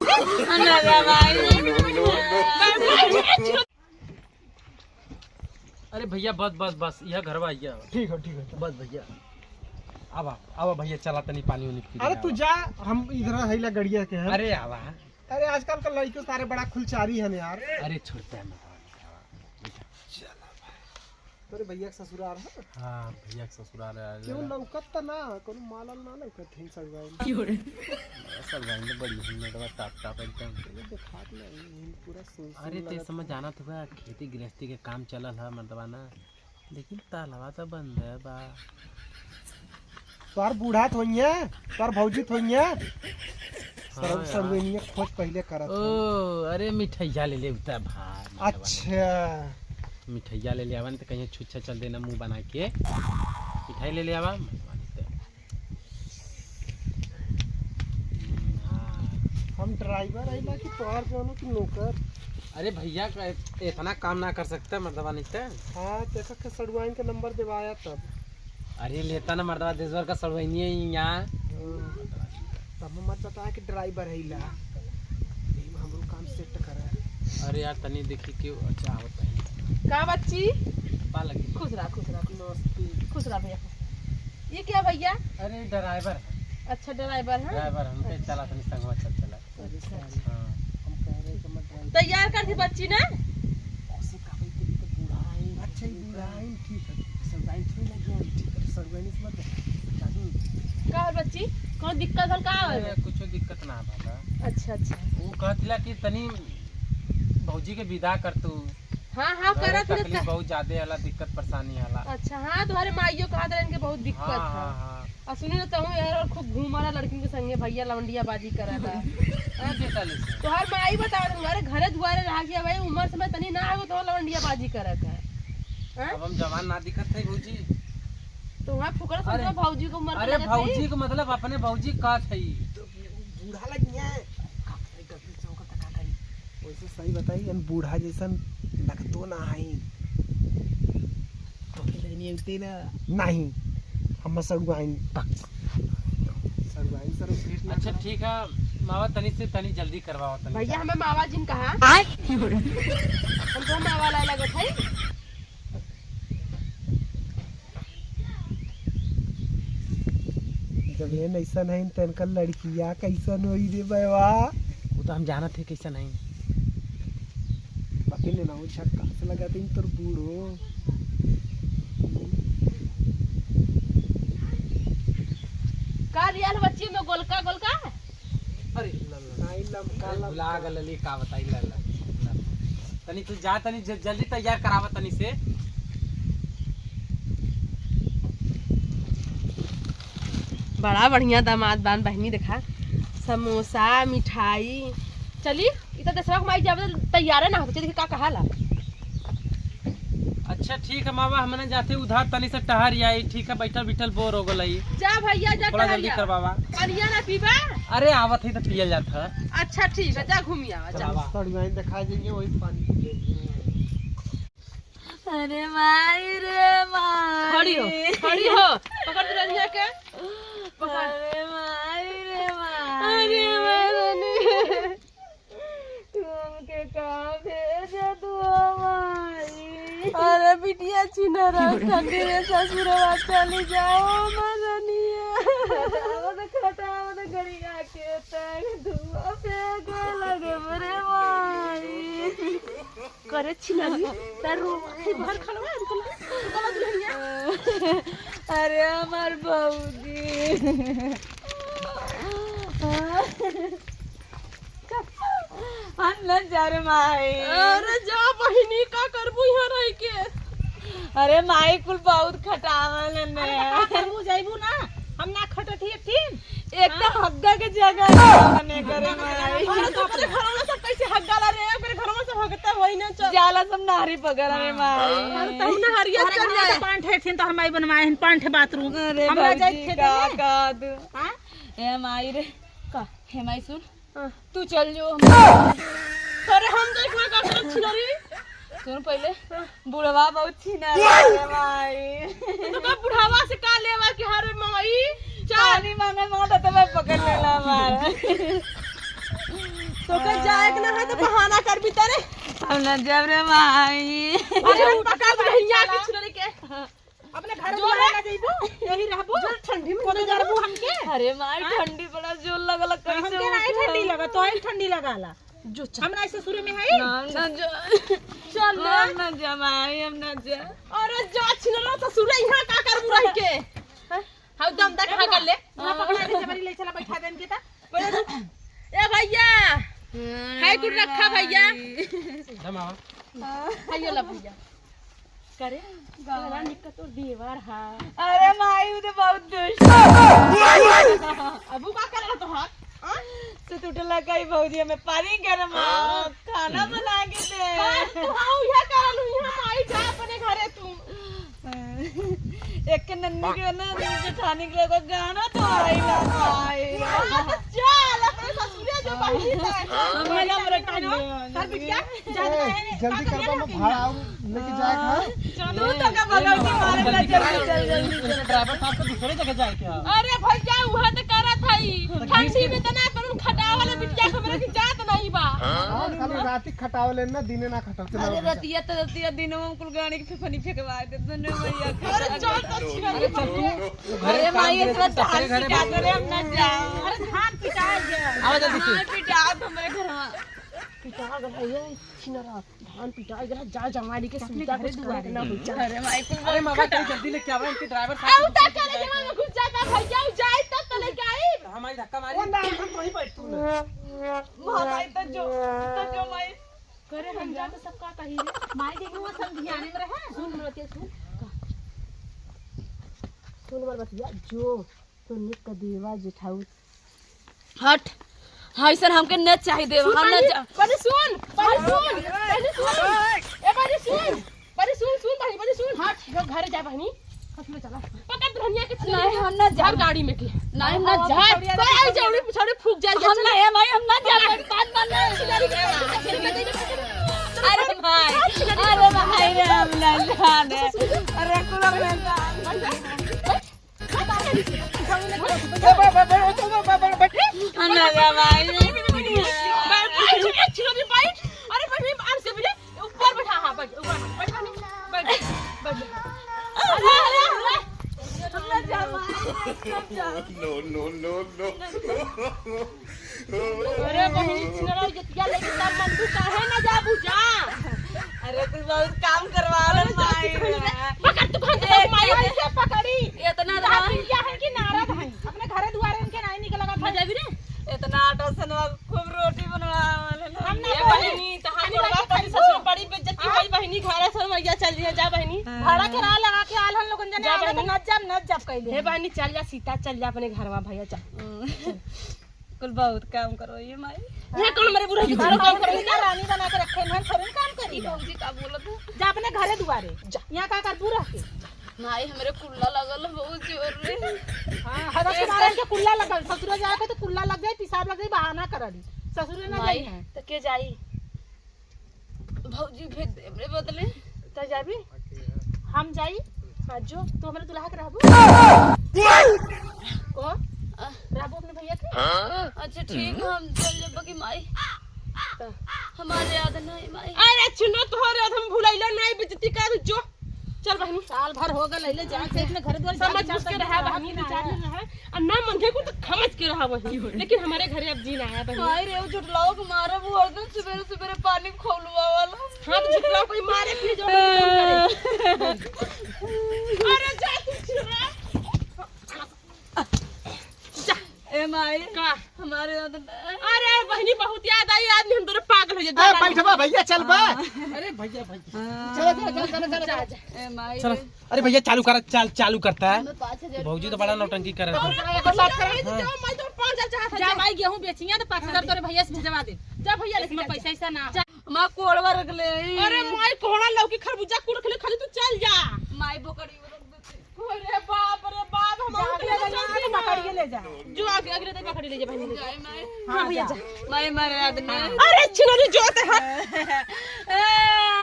ना माई। अरे भैया बस बस बस, यह घरवा आइया। ठीक है, ठीक है। बस भैया, आवा आवा भैया, चला तनी पानी उनी पी। अरे तू जा, हम इधर हैला गड़िया के हैं। अरे आवा। अरे आजकल का लड़के सारे बड़ा खुलचारी है यार। अरे छोड़ता है मत। तोरे भैया के ससुराल है? हाँ, भैया के ससुराल है। क्यों लौकत त ना, कोनो मालल ना लौकत है ससुराल। सब गाइंद बड़ी हिम्मत बा, टाप टाप एकदम। देखात नहीं पूरा सुन। अरे ते समझ आना तो खेती गृहस्थी के काम चलल है मर्दवा ना, लेकिन तालवा तो बंद है बा। तोहर बूढ़ा थोई है, तोहर भौजी थोई है। हाँ। सरवेनिया खोज पहले करत। ओ अरे मिठैया ले ले उता भाई। अच्छा। मिठैया ले ले आवा, तो कहीं छुच्छा चल देना मुंह बना के। मिठाई ले ले आवा। हम ड्राइवर है ना कि तोहर जो कि नौकर? अरे भैया इतना काम ना कर सकता मर्दवा नहीं ते। हाँ, देखा के सड़ुआइन के नंबर दिवाया तब। अरे लेता ना मर्दवा, देशभर का सड़ुआइनी है यहाँ। तब मत बताया कि ड्राइवर है ला, हमरो काम सेट करा। अरे यार तनी देखी क्यों। अच्छा आवत है का बच्ची? पा लगी। खुश रहा, खुश रहा। नमस्ते। खुश रहा भैया। ये क्या भैया? अरे ड्राइवर है। अच्छा ड्राइवर है। ड्राइवर हम पे चला तनी संगवा चल चला। अच्छा। हां। हम कह रहे हैं कि मत ड्राइवर तैयार कर दी बच्ची ना। ऐसे काफी तेरी तो बूढ़ा है। अच्छा ही बूढ़ा है, ठीक है। सरवाइन थोड़ी लगी है, ठीक है। सरवाइन इस मत का होल बच्ची, कौन दिक्कत होल का होल? अरे कुछ दिक्कत ना भाला। अच्छा अच्छा। वो कहतिला कि तनी भौजी के विदा कर तू। हाँ हाँ करत तकलीफ बहुत ज्यादा हला, दिक्कत परेशानी हला। अच्छा हाँ, तुम्हारे माइयो कहा था इनके बहुत दिक्कत हाँ, है। हाँ, हाँ। और सुनी ना तहु यार, और खूब घूमाला लड़की के संगे भैया लवंडिया बाजी करला। तोहार माई बता तुम्हारे घरे दुआरे रहा के भाई उम्र समय तनी ना आगो तो लवंडिया बाजी करत है। हां? अब हम जवान ना दिखत है भौजी। तो वहां फुकरा समझो भौजी को उम्र। अरे भौजी को मतलब अपने भौजी का थई तो बूढ़ा लग गया है। वैसे सही बताई अन बूढ़ा जैसन लगतो ना है। तो लेनी उती ना। नहीं हम सड़ुआइन पक सड़ुआइन सर भेंट ना। अच्छा ठीक है मावा, तनी से तनी जल्दी करवाओ तनी। भैया हमें मावा जिन कहा हम तो मावा लाए लगत है। जब ये ऐसा नहीं तनका लड़किया कैसन होई रे बवा। वो तो हम जानत है कैसा नहीं। बाकी ने ना वो झक्का से लगा तीन तोर बूढ़ो। का रियल बच्ची में गोलका गोलका? अरे नहीं लमका भुला गलली का बताई ला ला। तनी तू जा तनी जल्दी तैयार करावा तनी से। बड़ा बढ़िया दामाद बान बहनी देखा, समोसा मिठाई। चली इतना दसवा माई जावे तैयार ना हो चली का कहाला। अच्छा ठीक है मामा, हमने जाते उधर तनी से टहर आई। ठीक है बैठल बैठल बोर हो गई। जा भैया जा, थोड़ा जल्दी करवावा। पानिया ना पीबा? अरे आवत है तो पियल जात है। अच्छा ठीक है, जा घूमी आवा जा। सड़ुआइन दिखा जाइए वही पानी पी लेंगे। अरे माई रे माई, खड़ी हो खड़ी हो, पकड़ दुल्हनिया के। अरे माई रे माई, अरे माई तू हमके कहाँ भेज दू माई? अरे बिटिया छिना ठंडी में ससुरवा चली जाओ मरनिया। खटावत खटावत गड़िया के तंग धुआ फेंके लगे रे माई। करे छिनारी तार रो भर खलवा गला दुल्हनिया। अरे हमार भौजी हम न जा रे माई। अरे जा बहिनी का करबू यहाँ रह के? अरे माई कुल बहुत खटावल ने। करबू जाइबू ना, हम ना खटत ही तीन एकदम हग्गा के जगह नहीं करे माई। अरे तो अपने घरों में सब कैसे हग्गा ला रे, अपने घरों में सब हगता वही ना चल जाला सब नारी पकड़ रे माई। अरे तब ना हरिया चल जाए। पांठ थे तो हम आई बनवाए हैं पांठ बाथरूम। अरे हमरा जाए भौजी खेते का में। का दू हाँ? ए माई रे का? हे माई सुन, तू चल जो। अरे हम देखना का करत छिनरी। सुन पहले बुढ़वा बहुत छीना रे माई। तो का बुढ़ावा से का लेवा कि हरे माई चल पानी मांगे मांगा तो मैं पकड़ लेला मार। तो के जाए के ना है तो बहाना कर भी तरे। हम ना जब रे माई। अरे पकड़ भैया के छिनरी के अपने घर दुआरे ना जइबो, यही रहबो। ठंडी में कोनो जरबो हमके। अरे माई ठंडी बड़ा जोर लगल कैसे हमके नहीं ठंडी लगा, तोहे ठंडी लगाला। जो चल हमरा ससुर में है ना ना जा चल ना। हम ना जा माई, हम ना जा। अरे जा छिनरा ससुर यहाँ का करबू रह के? हाउ दम दा खा कर ले। ना पकड़ा ले, जबरी ले चला बैठा देन के ता। ए भैया है कुछ रखा भैया? दमावा भैया ला भैया करे बड़ा निक्का तो देवर हा। अरे माई उ तो बहुत दुष्ट। अबू का करला तोहार? से टूटला कई भौजी हमें पानी गरम खाना बना के दे। तू हाउ यह करलू यहाँ माई जा अपने घरे तू। एक के नन्नी के ना जेठानी के लोग गाना तो आइला माई। चल अपने ससुरे जो बहिनी तय। हमरा हमरा ठंडी कर बिटिया जा जल्दी करबा में भाड़ा और लेके जाए का। चलो तो का भगवती मारे ला जल्दी चल जल्दी। ड्राइवर साहब को दूसरे जगह जाए क्या? अरे भैया वहां तो करत हई ठंडी में तना पर खटा वाला बिटिया खबर की जात नहीं बा। हां खाली राती खटावले ना दिने ना खटावते। अरे रतिया तो रतिया दिनों में कुल गाड़ी के फेफनी फेंकवा दे तो ने भैया। अरे चल तो छिनरी चल तू अरे माई इतना धान पिटा करे हम ना जाओ। अरे धान पिटा गया। आवा जल्दी से। धान पिटा हमारे घर में पिटा गल है छिनरा धान पिटा गल जा जमाली के सुविधा कुछ करे ना हो जा। अरे माई कुल अरे मामा तू जल्दी लेके आवा इनके ड्राइवर आउ साहब ता करे जमा में घुस जाता भैया उ जाई तब तो लेके आई। हमारी धक्का मारी। कौन दाम हम वहीं बैठ तू ना। माई तो जो माई करे हम जा तो सब का कही रे माई देखो वो समझाने में रहे। सुन रतिया सुन सुन बार बतिया जो तो निक देवा जेठाऊ हट हाय सर हमके न चाहिए देव हम न जा। पहले सुन पहले सुन पहले सुन ए पहले सुन पहले सुन सुन बहनी पहले सुन। हट जो घर जा बहनी खसले चला पकड़ दुल्हनिया के नहीं हम न जा हर गाड़ी में के नहीं हम न जा। पर आई जौड़ी पिछौड़ी फूक जा। हम ना ए भाई हम ना जा बात मान ले। अरे भाई अरे भाई रे हम ना जाने। अरे कुल में हम ना जा भाई। अरे बहनी आराम से बोले ऊपर बैठा। हां बैठ ऊपर बैठ बहनी बैठ बैठ। अरे अरे अरे हम ना जा भाई। No, no, no, no. अरे बहनी छिनरा जतिया लेके तब मंदू काहे ना जाबू जा। अरे तू बहुत काम करवा रहा माई। पकड़ तू खान तो माई ऐसे पकड़ी इतना बिटिया है कि नाराज है अपने घरे दुआरे उनके नहीं निकलगा ना जाबी रे। इतना आटा सनवा खूब रोटी बनवा हम ना ए बहनी तहां गोड़वा पर ससुर बड़ी बेइज्जती होई बहनी घरे से मैया चल दिया जा बहनी। भाड़ा किराया लगा के आल हम लोगन जाने जा आवे तो बहनी। न जाब न जाब कइले। हे बहनी चल जा सीता चल जा अपने घरवा भैया चल। कुल बहुत काम करो ये माई। ये कौन मेरे बुढ़े के घरे काम करे ना रानी बना के रखे हैं थोड़ी काम करी। भौजी का बोलत है? जा अपने घरे दुआरे यहाँ का कर बुरा के माई हमरे कुल्ला लगल बहुत जोर रे। हां हर ससुराल के कुल्ला लगल ससुर जाए के तो कुल्ला लग जाए पेशाब लग जाए बहाना करली ससुर ना माई जाई है तो के जाई भौजी भेज दे हमरे बदले तो जाबी हम जाई हां जो तो हमरे दुल्हा के रहबो को रहबो अपने भैया के। अच्छा ठीक है हम चल जब की माई हमारे याद नहीं माई। अरे चुनो तोहरे हम भुलैलो नहीं बेइज्जती कर जो चल बहनी। साल भर हो गल अइले जान से अपने घरे दुआरे समझ बुझ के रहा बहनी दो चार दिन रहा और ना मन को तो खमच के रहा बहनी लेकिन हमारे घरे अब जीना आया बहनी। माई रे झुटलाओ के मारब हर दिन सवेरे सवेरे पानी खोलवा वाला। हां तो झुटलाओ कोई मारे फिर जो करे। अरे जा तू छिरा जा ए माई का हमारे याद नहीं। अरे बहनी बहुत याद आई आदमी हम दोनों पागल हो जाते। ए बैठबा भैया चल बा। अरे भैया भैया चलो चलो चलो चलो चलो ए माई चलो। अरे भैया चालू कर चल चालू करता है। 5000 भौजी तो बड़ा नौटंकी कर रहा था। मैं तो 5000 चाहता जा भाई गेहूं बेचिया तो 5000 तोरे भैया से भेजवा दे। जा भैया इसमें पैसा ऐसा ना मां कोड़वा रख ले। अरे माई कोड़ा लौकी खरबूजा कूड़ खले खाली तू चल जा। माई बोकड़ी रख देते। अरे बाप रे बाप हम जा अगले दिन पकड़ के ले जा। जो आगे अगले दिन पकड़ ले जा बहनी। जाए माई। हां भैया जा माई मारे याद नहीं। अरे छिनरी जोत है। ए